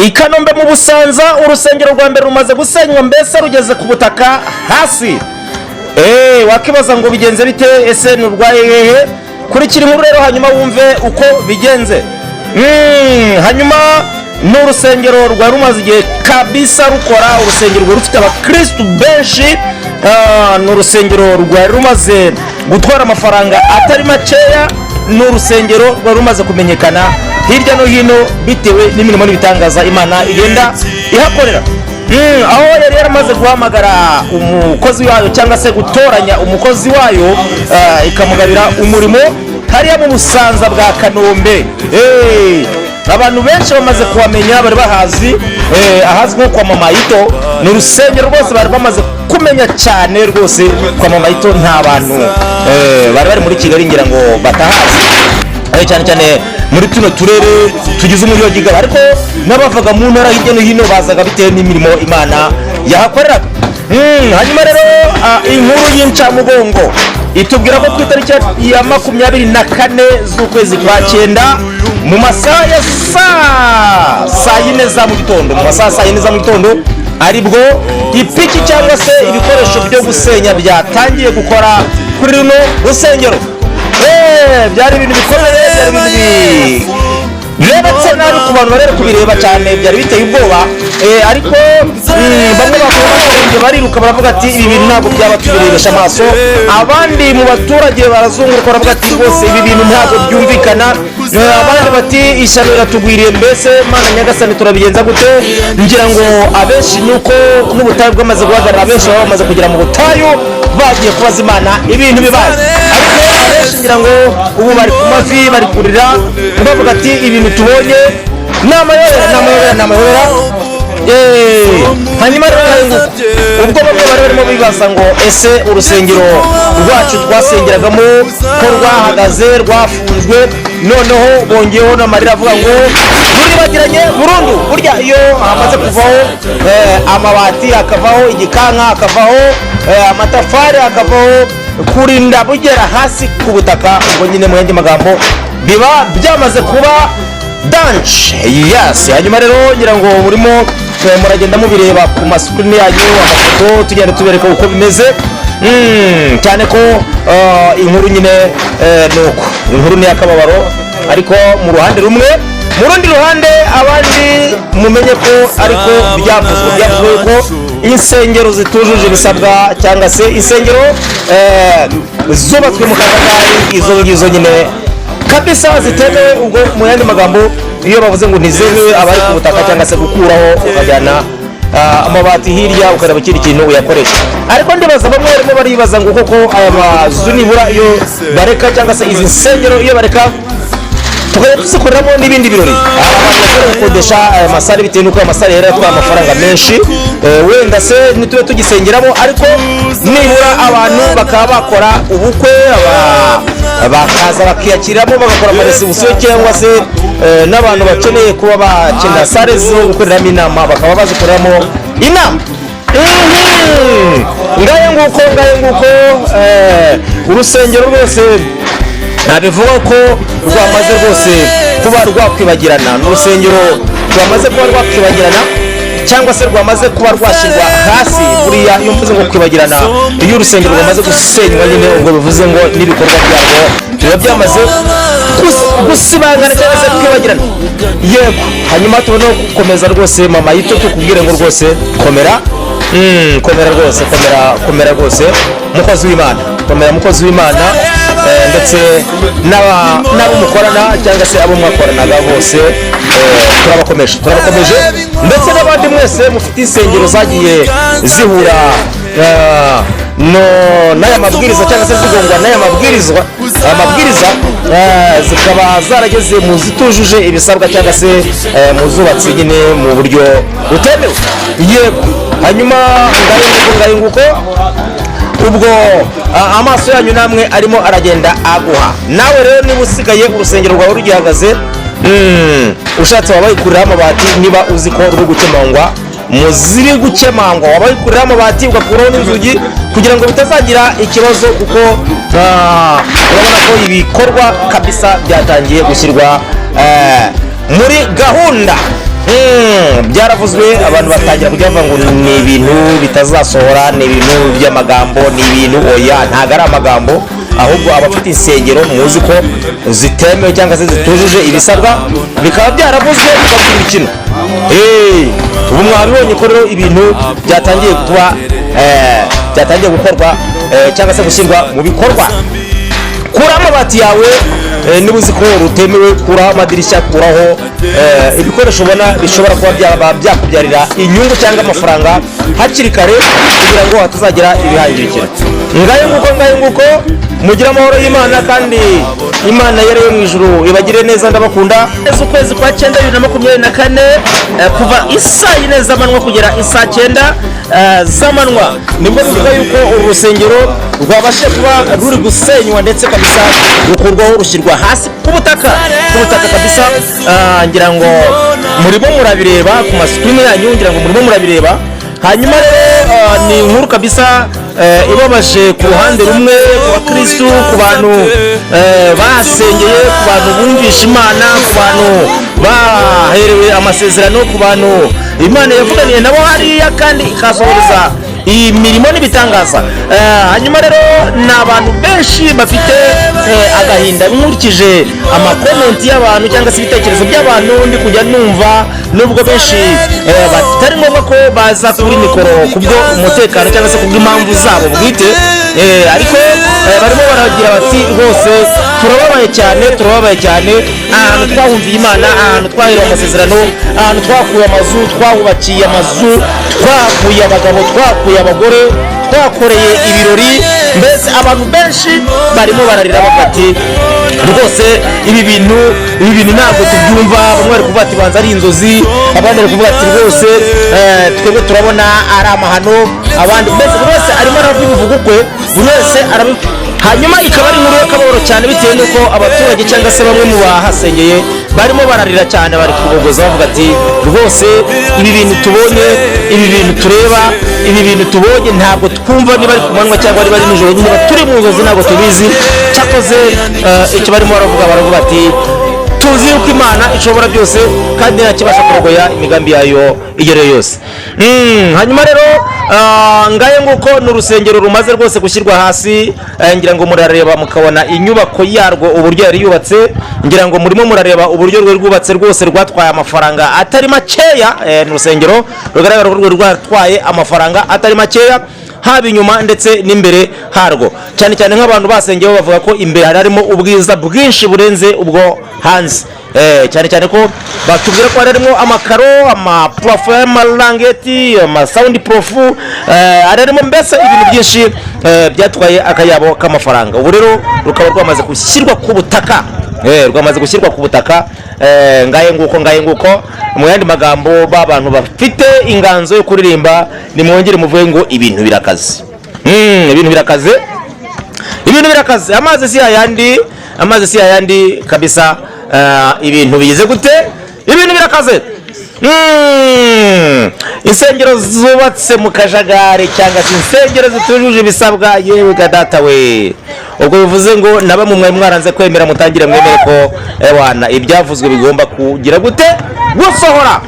I Kanombe mu Busanza, urusengero rwa mbere rumaze gusenywa, mbese rugeze ku butaka hasi. Wakibaza ngo bigenze bite? Ese ni urwaye hehe? Kurikira inkuru rero, hanyuma wumve uko bigenze. Hanyuma ni urusengero rwari rumaze igihe kabisa rukora, urusengero rwari rufite abakirisitu benshi. Ni urusengero rwari rumaze gutwara amafaranga atari makeya, ni urusengero rwari rumaze kumenyekana hirya no hino bitewe n'imirimo n'ibitangaza Imana igenda ihakorera. Aho yari yaramaze guhamagara umukozi wayo cyangwa se gutoranya umukozi wayo, ikamugabira umurimo hariya mu Busanza bwa Kanombe. Abantu benshi bamaze kuhamenya, bari bahazi, ahazwi nko kwa Mama Ito. Ni urusengero rwose bari bamaze kumenya cyane rwose. Kwa Mama Ito nta bantu bari bari muri Kigali ngira ngo batahazi, cyane cyane muri tuno turere tugize umujyi wa Kigali, ariko n'abavaga mu ntara hirya no hino bazaga bitewe n'imirimo Imana yahakoreraga. Hanyuma rero inkuru y'incamugongo itubwira ko ku itariki ya 24 z'ukwezi kwa cyenda, mu masaha ya saa yine za mu gitondo, mu masaha saa yine za mu gitondo, aribwo ipiki cyangwa se ibikoresho byo gusenya byatangiye gukora kuri runo rusengero. Byari ibintu bikomeye, byari ibintu birebetse nabi ku bantu bari kubireba cyane, byari biteye ubwoba. Ariko bamwe bakuye amasenge bariruka, baravuga ati: "Ibi bintu ntabwo byaba tubirebesha amaso." Abandi mu baturage barazunguruka, baravuga ati: "Rwose ibi bintu ntabwo byumvikana." Abandi bati: "Ishyano riratugwiriye, mbese Mana Nyagasani, turabigenza gute?" Ngira ngo abenshi ni uko n'ubutayu bwamaze guhagarara, abenshi baba bamaze kugera mu butayu, bagiye kubaza Imana ibintu bibaye. Ariko abenshi ngira ngo ubu bari ku mavi, bari kurira, bavuga ati: "Ibintu tubonye ni amayobera, ni amayobera, ni amayobera." Hanyuma rero nguko ubwo bamwe bari barimo bibaza ngo: "Ese urusengero rwacu twasengeragamo ko rwahagaze, rwafunzwe?" Noneho bongeyeho n'amarira avuga ngo ruribagiranye burundu. Burya iyo hamaze kuvaho amabati, hakavaho igikanka, hakavaho amatafari, hakavaho kurinda bugera hasi ku butaka, ubwo nyine mu yandi magambo biba byamaze kuba danger. Yes. Hanyuma rero ngira ngo murimo muragenda mubireba ku ma screen yanyu, amafoto tugenda tubereka uko bimeze. Cyane ko inkuru nyine ni uko inkuru ni iy'akababaro, ariko mu ruhande rumwe, mu rundi ruhande abandi mumenye ko ariko byavuzwe ko insengero zitujuje ibisabwa cyangwa se insengero zubatswe mu kajagari, izo ngizo nyine kabisa zitemewe. Ubwo mu yandi magambo, iyo bavuze ngo ntizemewe, aba ari ku butaka cyangwa se gukuraho ukajyana amabati hirya, ukareba ikindi kintu uyakoresha. Ariko ndibaza bamwe barimo baribaza ngo: "Koko aya mazu nibura iyo bareka, cyangwa se izi nsengero iyo bareka tukajya tuzikoreramo n'ibindi birori?" Hari abantu bashobora gukodesha aya ma salle bitewe n'uko aya ma salle yari atwaye amafaranga menshi. Wenda se ntitube tugisengeramo, ariko nibura abantu bakaba bakora ubukwe, bakaza bakiyakiriramo, bagakora ama réception, cyangwa se n'abantu bakeneye kuba bakenera salle zo gukoreramo inama bakaba bazikoreramo inama. Ngayo nguko, ngayo nguko. Urusengero rwose ntabivuga ko rwamaze rwose kuba rwakwibagirana, ni urusengero rwamaze kuba rwakwibagirana cyangwa se rwamaze kuba rwashyirwa hasi. Buriya iyo mvuze ngo kwibagirana, iyo urusengero rwamaze gusenywa nyine, ubwo bivuze ngo n'ibikorwa byarwo biba byamaze gusibangana cyangwa se kwibagirana. Yego. Hanyuma tubone gukomeza rwose. Mama Yito, tukubwire ngo rwose komera. Komera rwose, komera, komera rwose mukozi w'Imana, komera mukozi w'Imana, ndetse n'abo mukorana cyangwa se abo mwakoranaga bose, turabakomeje, turabakomeje, ndetse n'abandi mwese mufite insengero zagiye zihura no n'aya mabwiriza cyangwa se zigongwa n'aya mabwirizwa, aya mabwiriza, zikaba zarageze mu zitujuje ibisabwa cyangwa se mu zubatse nyine mu buryo butemewe. Yego. Hanyuma ngayo nguko, ngayo nguko. Ubwo amaso yanyu namwe arimo aragenda aguha. Nawe rero niba usigaye urusengero rwawe rugihagaze, ushatse waba wikuriraho amabati. Niba uzi ko ruri gukemangwa mu ziri gukemangwa, waba wikuriraho amabati, ugakuraho n'inzugi kugira ngo bitazagira ikibazo, kuko urabona ko ibikorwa kabisa byatangiye gushyirwa muri gahunda. Byaravuzwe, abantu batangira kujya bavuga ngo ni ibintu bitazasohora, ni ibintu by'amagambo, ni ibintu. Oya, ntabwo ari amagambo, ahubwo abafite insengero muzi ko zitemewe cyangwa se zitujuje ibisabwa, bikaba byaravuzwe bikaba imikino. Ubu mwabibonye ko rero ibintu byatangiye kuba, byatangiye gukorwa, cyangwa se gushyirwa mu bikorwa. Kuraho amabati yawe, niba uzi ko rutemewe, kuraho amadirishya, kuraho ibikoresho ubona bishobora kuba byaba byakubyarira inyungu cyangwa amafaranga hakiri kare, kugira ngo hatazagira ibihangirikira. Ngayo nguko, ngayo nguko. Mugire amahoro y'Imana, kandi Imana yari yo mu ijuru ibagire neza. Ndabakunda. Ukwezi kwa cyenda 2024, kuva isaa 4 z'amanywa kugera isaa 9 z'amanywa, nibwo bivuga yuko uru rusengero rwabashije kuba ruri gusenywa, ndetse kabisa rukurwaho, rushyirwa hasi ku butaka, ku butaka kabisa. Ngira ngo murimo murabireba ku ma screen yanyu, ngira ngo murimo murabireba. Hanyuma rero, ni inkuru kabisa ibabaje ku ruhande rumwe, ku bakirisitu, ku bantu basengeye, ku bantu bumvisha Imana, ku bantu baherewe amasezerano, ku bantu Imana yavuganiye nabo hariya kandi ikasohoreza iyi mirimo n'ibitangaza. Hanyuma rero ni abantu benshi bafite agahinda. Nkurikije ama comment y'abantu cyangwa se ibitekerezo by'abantu ndi kujya numva, nubwo benshi batari ngombwa ko baza kuri mikoro kubwo umutekano cyangwa se kubw'impamvu zabo bwite, ariko barimo baragira bati: "Rwose turababaye cyane, turababaye cyane. Ahantu twahumviye Imana, ahantu twaherewe amasezerano, ahantu twakuye amazu, twahubakiye amazu, twakuye abagabo, twakuye abagore, twakoreye ibirori." Mbese abantu benshi barimo bararira bavuga ati: "Rwose ibi bintu ntabwo tubyumva." Bamwe bari kuvuga ati: "Banza ari inzozi." Abandi bari kuvuga ati: "Rwose twebwe turabona ari amahano." Abandi mbese buri wese arimo aravuga uvuga ukwe, buri wese arabi. Hanyuma ikaba ari inkuru y'akababaro cyane, bitewe n'uko abaturage cyangwa se bamwe mu bahasengeye barimo bararira cyane, bari kubogoza bavuga ati: "Rwose ibi bintu tubonye, ibi bintu tureba, ibi bintu tubonye, ntabwo twumva niba ari ku manywa cyangwa niba ari nijoro, niba turi mu nzozi ntabwo tubizi." Cyakoze icyo barimo baravuga, baravuga ati: "Tuzi yuko Imana ishobora byose kandi ntakibasha kurogoya imigambi yayo iyo ari yo yose." Hanyuma rero, ngayo nguko, ni urusengero rumaze rwose gushyirwa hasi. Ngira ngo murareba mukabona inyubako yarwo uburyo yari yubatse. Ngira ngo murimo murareba uburyo rwari rwubatse. Rwose rwatwaye amafaranga atari makeya. Ni urusengero rugaragara ko rwari rwatwaye amafaranga atari makeya, haba inyuma ndetse n'imbere harwo. Cyane cyane nk'abantu basengeyeho bavuga ko imbere hari harimo ubwiza bwinshi burenze ubwo hanze. Cyane cyane ko batubwira ko hari harimo amakaro, ama plafond y'amarangeti, ama sound proof, hari harimo mbese ibintu byinshi byatwaye akayabo k'amafaranga. Ubu rero rukaba rwamaze gushyirwa ku butaka, rwamaze gushyirwa ku butaka. Ngaye nguko, ngaye nguko. Mu yandi magambo, ba bantu bafite inganzo yo kuririmba, nimwongere muvuge ngo ibintu birakaze. Ibintu birakaze, ibintu birakaze. Amazi si yayandi, amazi si yayandi kabisa. Ibintu bigize gute? Ibintu birakaze. Insengero zubatse mu kajagari cyangwa se insengero zitujuje ibisabwa, yewe ga data we! Ubwo bivuze ngo na bamwe mwari mwaranze kwemera, mutangire mwemere ko ewana ibyavuzwe bigomba kugira gute? Gusohora.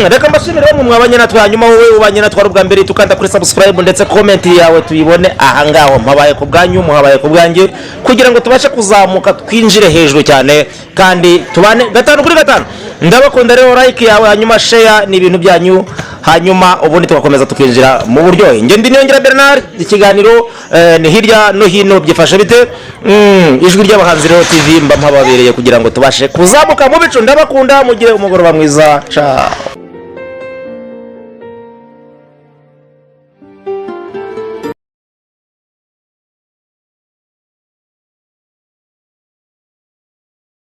Reka mbashimire bamwe mwabanye natwe. Hanyuma wowe ubanye natwe ari ubwa mbere, tukanda kuri subscribe, ndetse comment yawe tuyibone aha ngaho. Mpabaye ku bwanyu, muhabaye ku bwanjye, kugira ngo tubashe kuzamuka, twinjire hejuru cyane, kandi tubane gatanu kuri gatanu. Ndabakunda rero. Like yawe, hanyuma share, ni ibintu byanyu, hanyuma ubundi tugakomeza tukinjira mu buryohe. Njye ndi Niyongira Bernard. Ikiganiro ni hirya no hino byifashe bite? Ijwi ry'abahanzi rero TV, mba mpababereye kugira ngo tubashe kuzamuka mu bicu. Ndabakunda, mugire umugoroba mwiza. Ciao.